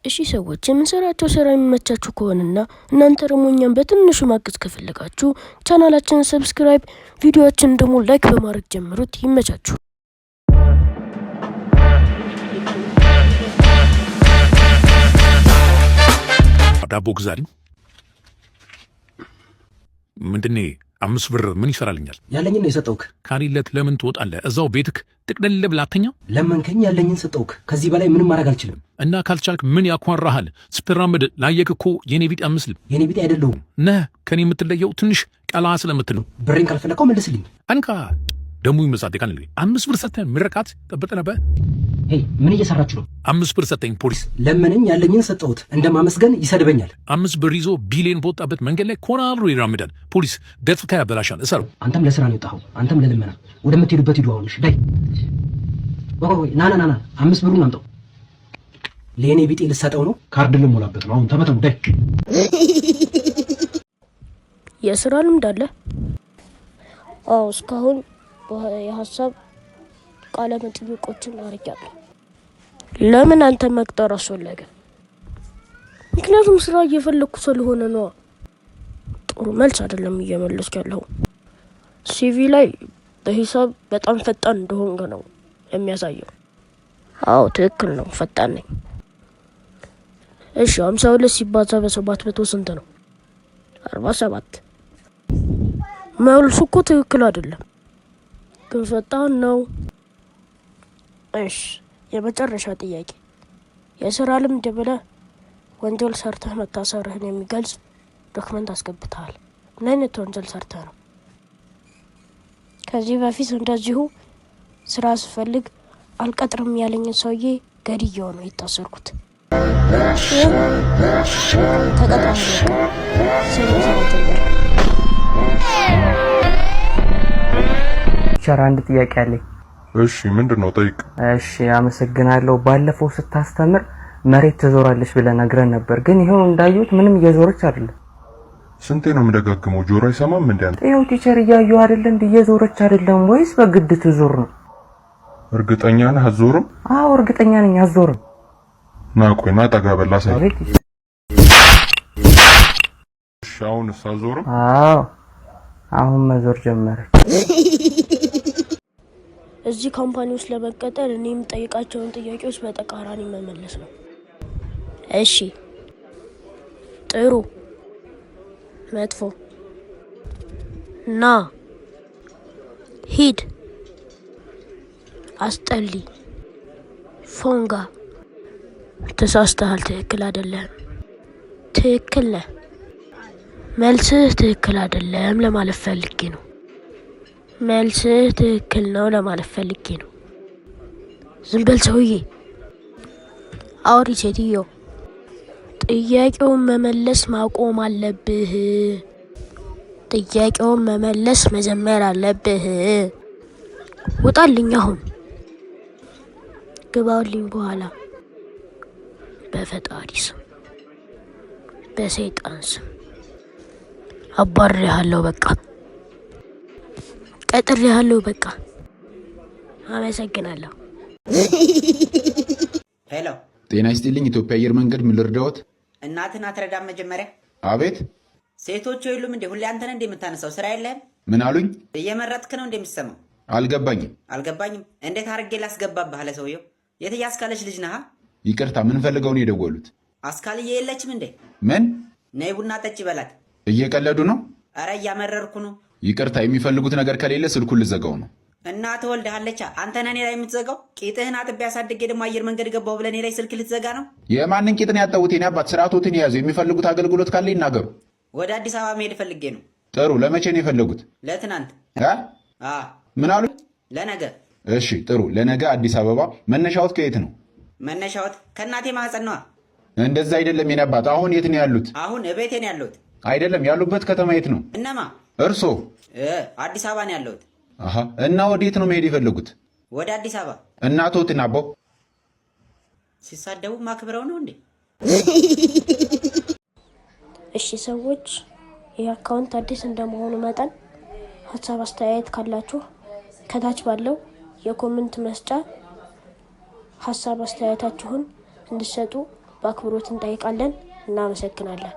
እሺ ሰዎች፣ የምንሰራቸው ስራ የሚመቻችሁ ከሆነና እናንተ ደግሞ እኛን በትንሹ ማገዝ ከፈለጋችሁ ቻናላችንን subscribe፣ ቪዲዮአችንን ደግሞ like በማድረግ ጀምሩት። ይመቻችሁ። ዳቦ ግዛልኝ። ምንድን 5 ብር ምን ይሰራልኛል? ያለኝን ነው የሰጠውክ። ካሪለት ለምን ትወጣለህ? እዛው ቤትክ ጥቅልል ብለህ አተኛ። ለመንከኝ፣ ያለኝን ሰጠውክ። ከዚህ በላይ ምንም ማድረግ አልችልም። እና ካልቻልክ ምን ያኳራሃል? ስትራመድ ላየክ እኮ የኔ ቢጤ አምስልም። የኔ ቢጤ አይደለሁም። ነህ። ከኔ የምትለየው ትንሽ ቀላ ስለምትል ነው። ብሬን ካልፈለግከው መልስልኝ። አንካ ደሙ ይመጻደቃል። 5 ብር ሰተን ምርቃት ጠብጠ ነበር። Hey፣ ምን እየሰራችሁ ነው? 5 ብር ሰጠኝ ፖሊስ። ለመነኝ፣ ያለኝን ሰጠሁት። እንደማመስገን ይሰድበኛል። 5 ብር ይዞ ቢሊዮን በወጣበት መንገድ ላይ ኮና ብሎ ይራምዳል። ፖሊስ ገጽታ ያበላሻል። እሰረው። አንተም ለስራ ነው የወጣኸው፣ አንተም ለልመና። ወደምትሄዱበት ሂዱ። አሁን እሺ፣ ዳይ ወይ ና ና ና፣ 5 ብሩን አምጣው። ለእኔ ቢጤ ልሰጠው ነው። ካርድ ልሞላበት ነው። አሁን ተመተው ዳይ። የስራ ልምድ አለ? አዎ፣ እስካሁን የሀሳብ ቃለ መጠይቆችን አድርጊያለሁ። ለምን አንተ መቅጠር አስፈለገ? ምክንያቱም ስራ እየፈለግኩ ስለሆነ ነዋ። ጥሩ መልስ አይደለም እየመለስክ ያለው። CV ላይ በሂሳብ በጣም ፈጣን እንደሆንክ ነው የሚያሳየው። አዎ፣ ትክክል ነው፣ ፈጣን ነኝ። እሺ፣ 52 ሲባዛ በ700 ስንት ነው? 47። መልሱ እኮ ትክክል አይደለም፣ ግን ፈጣን ነው። እሺ፣ የመጨረሻ ጥያቄ፣ የስራ ልምድ ብለህ ወንጀል ሰርተህ መታሰርህን የሚገልጽ document አስገብተሃል። ምን አይነት ወንጀል ሰርተህ ነው? ከዚህ በፊት እንደዚሁ ስራ ስፈልግ አልቀጥርም ያለኝን ሰውዬ ገድዬው ነው የታሰርኩት። ተቀጥረህ ሰኞ ስራ ጀምር። Teacher፣ አንድ ጥያቄ አለኝ። እሺ፣ ምንድን ነው? ጠይቅ። እሺ፣ አመሰግናለሁ። ባለፈው ስታስተምር መሬት ትዞራለች ብለህ ነግረን ነበር፣ ግን ይኸው እንዳየሁት ምንም እየዞረች አይደለም። ስንቴ ነው የምደጋግመው? ጆሮ አይሰማም እንዴ አንተ? ይኸው teacher፣ እያየሁ አይደለ እንዴ? እየዞረች አይደለም ወይስ በግድ ትዞር ነው? እርግጠኛ ነህ አትዞርም? አዎ፣ እርግጠኛ ነኝ አትዞርም። ና ቆይ፣ ና ጠጋ በል ላሳይህ። አቤት። እሺ፣ አሁንስ አትዞርም? አዎ፣ አሁን መዞር ጀመረች። እዚህ company ውስጥ ለመቀጠር እኔ የምጠይቃቸውን ጥያቄዎች በተቃራኒ መመለስ ነው። እሺ፣ ጥሩ፣ መጥፎ፣ ና፣ ሂድ፣ አስጠሊ፣ ፎንጋ። ተሳስተሃል። ትክክል አይደለህም። ትክክል ነህ። መልስህ ትክክል አይደለም ለማለት ፈልጌ ነው። መልስህ ትክክል ነው ለማለት ፈልጌ ነው። ዝም በል ሰውዬ። አውሪ ሴትዮ። ጥያቄውን መመለስ ማቆም አለብህ። ጥያቄውን መመለስ መጀመር አለብህ። ውጣልኝ አሁን። ግባልኝ በኋላ። በፈጣሪ ስም፣ በሰይጣን ስም አባርሬሃለሁ። በቃ ቀጥሬሃለሁ። በቃ አመሰግናለሁ። Hello። ጤና ይስጥልኝ። ኢትዮጵያ አየር መንገድ፣ ምን ልርዳዎት? እናትህን አትረዳም መጀመሪያ? አቤት። ሴቶቹ የሉም እንዴ? ሁሌ አንተ ነህ እንዴ የምታነሳው? ስራ የለህም? ምን አሉኝ? እየመረጥክ ነው እንደሚሰማው? አልገባኝም። አልገባኝም። እንዴት አድርጌ ላስገባብህ አለ ሰውየው። የትዬ አስካለች ልጅ ነህ? ይቅርታ፣ ምን ፈልገው ነው የደወሉት? አስካልዬ የለችም እንዴ? ምን? ነይ ቡና ጠጪ በላት። እየቀለዱ ነው? ኧረ እያመረርኩ ነው። ይቅርታ፣ የሚፈልጉት ነገር ከሌለ ስልኩን ልዘጋው ነው። እና ትወልድሃለቻ። አንተ ነህ እኔ ላይ የምትዘጋው? ቂጥህን አጥቤ አሳድጌ ደግሞ አየር መንገድ ገባሁ ብለህ እኔ ላይ ስልክ ልትዘጋ ነው? የማንን ቂጥ ነው ያጠቡት? የኔ አባት፣ ስርዓቶትን የያዙ። የሚፈልጉት አገልግሎት ካለ ይናገሩ። ወደ አዲስ አበባ መሄድ ፈልጌ ነው። ጥሩ። ለመቼ ነው የፈለጉት? ለትናንት። እ? አ። ምን አሉ? ለነገ። እሺ ጥሩ። ለነገ አዲስ አበባ። መነሻዎት ከየት ነው? መነሻዎት ከእናቴ ማህፀን ነዋ። እንደዛ አይደለም የኔ አባት። አሁን የት ነው ያሉት? አሁን እቤቴ ነው ያለሁት። አይደለም፣ ያሉበት ከተማ የት ነው? እነማ? እርሶ። አዲስ አበባ ነው ያለሁት። አሃ። እና ወዴት ነው መሄድ የፈለጉት? ወደ አዲስ አበባ። እናቶትን አቦ ሲሳደቡ ማክብረው ነው እንዴ? እሺ ሰዎች፣ ይህ account አዲስ እንደመሆኑ መጠን ሀሳብ አስተያየት ካላችሁ ከታች ባለው የ comment መስጫ ሀሳብ አስተያየታችሁን እንድትሰጡ በአክብሮት እንጠይቃለን። እናመሰግናለን።